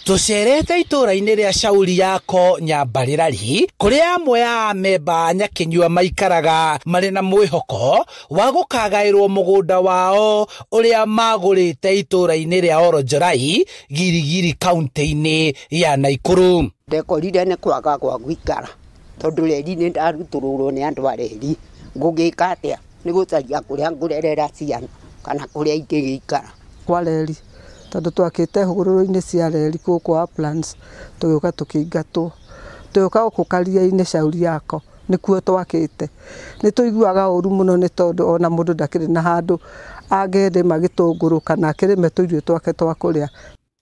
Tũcerete itũũra-inĩ rĩa Shauri Yako Nyambarĩ Rari, kũrĩa amwe a amemba a Nyakinyua maikaraga marĩ na mwĩhoko wa gũkagaĩrwo mũgũnda wao ũrĩa magũrĩte itũũra-inĩ rĩa Oronjorai, Giligili kaunti-inĩ ya Naikuru. Ndekorire nĩ kwaga gwa gũikara tondũ reri nĩ ndarutũrũrwo nĩ andũ a reri, ngũgĩka atĩa? Nĩ gũcaria kũrĩa ngũrerera ciana kana kũrĩa ingĩgĩikara. Kwa reri tondũ twakĩte hũgũrũrũ-inĩ cia reri gũkũ Uplands, tũgĩũka tũkĩingatwo, tũgĩũka gũkũ Karia-inĩ Shauri Yako nĩkuo twakĩte. Nĩ tũiguaga ũru mũno nĩ tondũ ona mũndũ ndakĩrĩ na handũ angĩrĩma gĩtũngũrũ kana akĩrĩme tũirio twake twa kũrĩa.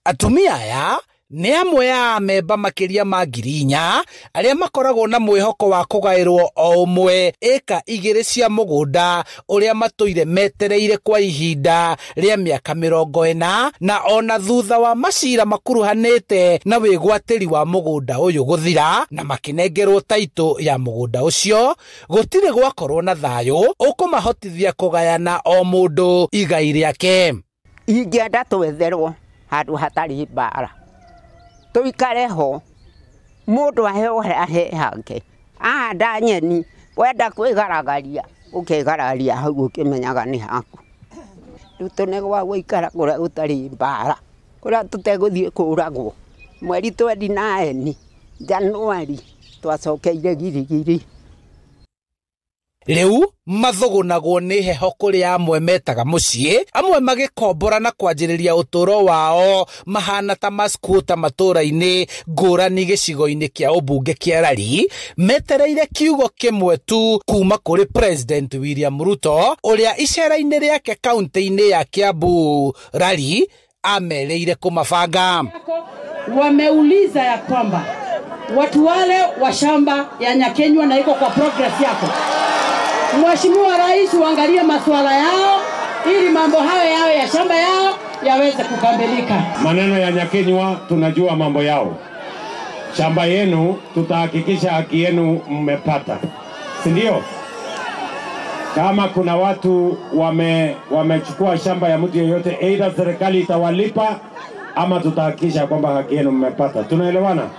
Atumia aya nĩ amwe a amemba makĩria ma 4,000 arĩa makoragwo na mwĩhoko wa kũgaĩrwo o ũmwe ĩka 2 cia mũgũnda ũrĩa matũire metereire kwa ihinda rĩa mĩaka 40, na ona thutha wa macira makuruhanĩte na wĩgwatĩri wa mũgũnda ũyũ gũthira na makĩnengerwo taitũ ya mũgũnda ũcio, gũtirĩ gwakorwo na thayũ ũkũmahotithia kũgayana o mũndũ igai rĩake. Ingĩenda twetherwo handũ hatarĩ mbara, tũikare ho, mũndũ aheo harĩa he hake, ahanda nyeni, wenda kwĩgaragaria ũkegaragaria hau ũkĩmenyaga nĩ haku. Rĩu tũne gwa gũikara kũrĩa gũtarĩ mbara, kũrĩa tũtegũthiĩ kũragwo. Mweri 29 Januari twacokeire Giligili. Rĩu mathũgũnagwo nĩ heho kũrĩa amwe metaga mũciĩ, amwe magĩkombora na kwanjĩrĩria ũtũũro wao mahana ta maskuta matũũra-inĩ ngũrani gĩcigo-inĩ kĩa ũmbunge kĩa Rari, metereire kiugo kĩmwe tu kuma kũrĩ President William Ruto ũrĩa icera-inĩ rĩake kaunti-inĩ ya Kiambu Rari amerĩire kũmabanga. Wameuliza ya kwamba watu wale wa shamba ya Nyakenywa na iko kwa progress yako, Mheshimiwa Rais uangalie masuala yao ili mambo hayo yao ya shamba yao yaweze kukamilika. Maneno ya Nyakenywa tunajua mambo yao. Shamba yenu tutahakikisha haki yenu mmepata, si ndio? Kama kuna watu wamechukua shamba ya mtu yeyote, either serikali itawalipa ama tutahakikisha kwamba haki yenu mmepata. Tunaelewana?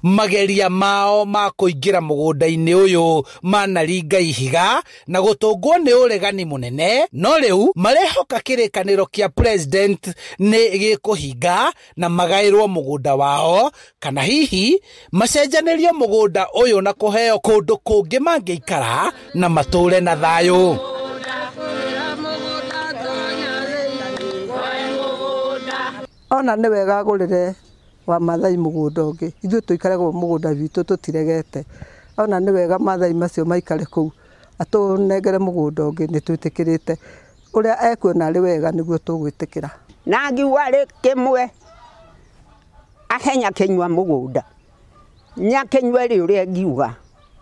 Mageria mao ma kũingĩra mũgũnda-inĩ ũyũ manaringa ihiga na gũtũngwo nĩ ũregani mũnene, no rĩu marehoka kĩrĩkanĩro kĩa president nĩ gĩkũhinga na magaĩrwo mũgũnda wao, kana hihi macenjanĩrio mũgũnda ũyũ na kũheo kũndũ kũngĩ mangĩikara na matũre na thayũ. Ona nĩ wega agũrĩre wa Maathai mũgũnda ũngĩ, ithuĩ tũikaragwo mũgũnda witũ tũtiregete. Ona nĩ wega Maathai macio maikare kũu, atũnengere mũgũnda ũngĩ, nĩ twĩtĩkĩrĩte. Ũrĩa ekuona arĩ wega nĩguo tũgwĩtĩkĩra. Na ngiuga rĩ kĩmwe ahe Nyakenywa mũgũnda, Nyakenywa rĩ ũrĩa ngiuga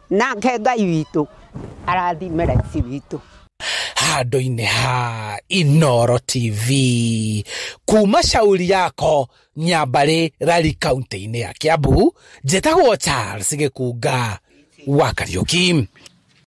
nake Ngai witũ arathime rais witũ. Handũ-inĩ ha Inooro TV kuma Shauri Yako Nyambarĩ Rari kaunti-inĩ ya Kiambu, njĩtagwo Charles Gĩkunga wa Kariũki.